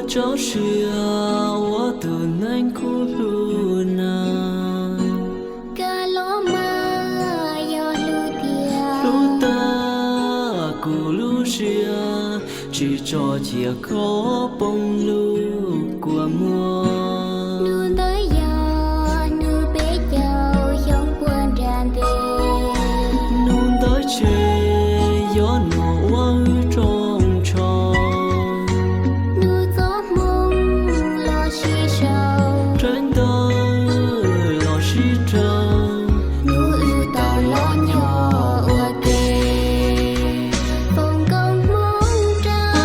Txoj sia ua tus neeg kuv hlub na, koj los mas yog hlub tiag, hlub tag kuv lub siab, tsis tso cia koj poob lub kua muag. Hnub ntawd yog hnub peb caug xyoo puag nram ntej, hnub ntawd ces yog hnub uas wb roos ntsho, hnub txoj hmoo los sib sau, nrhab ntawd los sib raug, hnub wb tau los nyob ua ke. Foom koob hmoov rau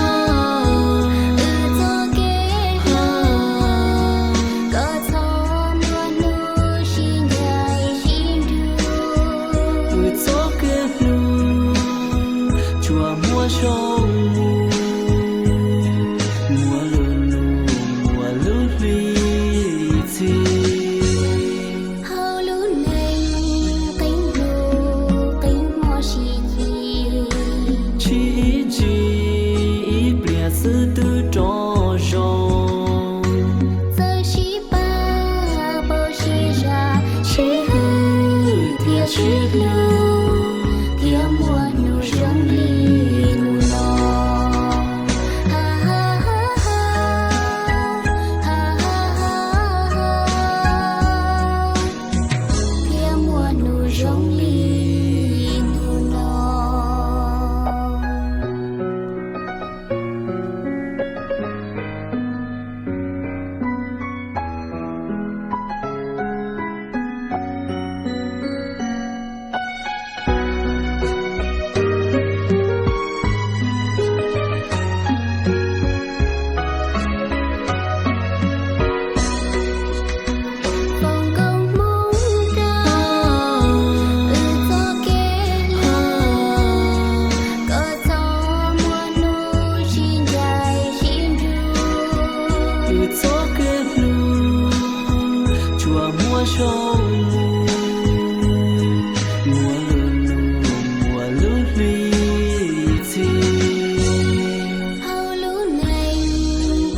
wb txoj kev hlub, koj txhob muaj hnub sib ncaim sib nrug, wb txoj kev hlub tsuas muaj zoo mus, muaj lub nus muaj lub hli txhij. Hauv lub neej qee hnub qee hmo sib cim, sib ntsis ib pliag xwb twb rov zoo, txawm sib pab pauv sib zam, sib hwm thiab sib hlub, thiaj muaj hnub zoo li hnub no. Thiaj muaj hnub zoo li hnub no. Foom koob hmoov rau wb txoj kev hlub, koj txhob muaj hnub sib ncaim sib nrug, wb txoj kev hlub tsuas muaj zoo mus, muaj lub nus muaj lub hli txhij. Hauv lub neej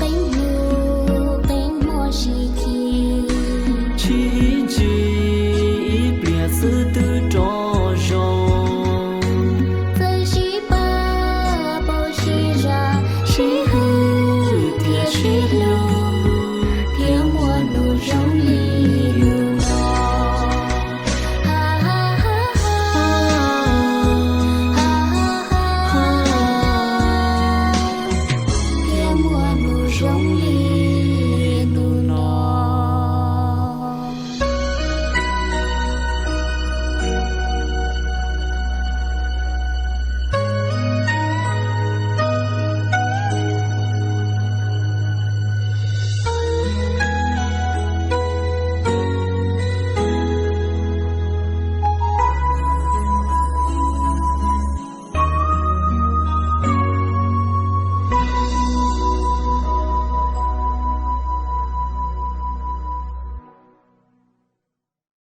qee hnub qee hmo sib cim, sib ntsis ib pliag xwb twb rov zoo, txawm sib pab pauv sib zam, sib hwm thiab sib hlub,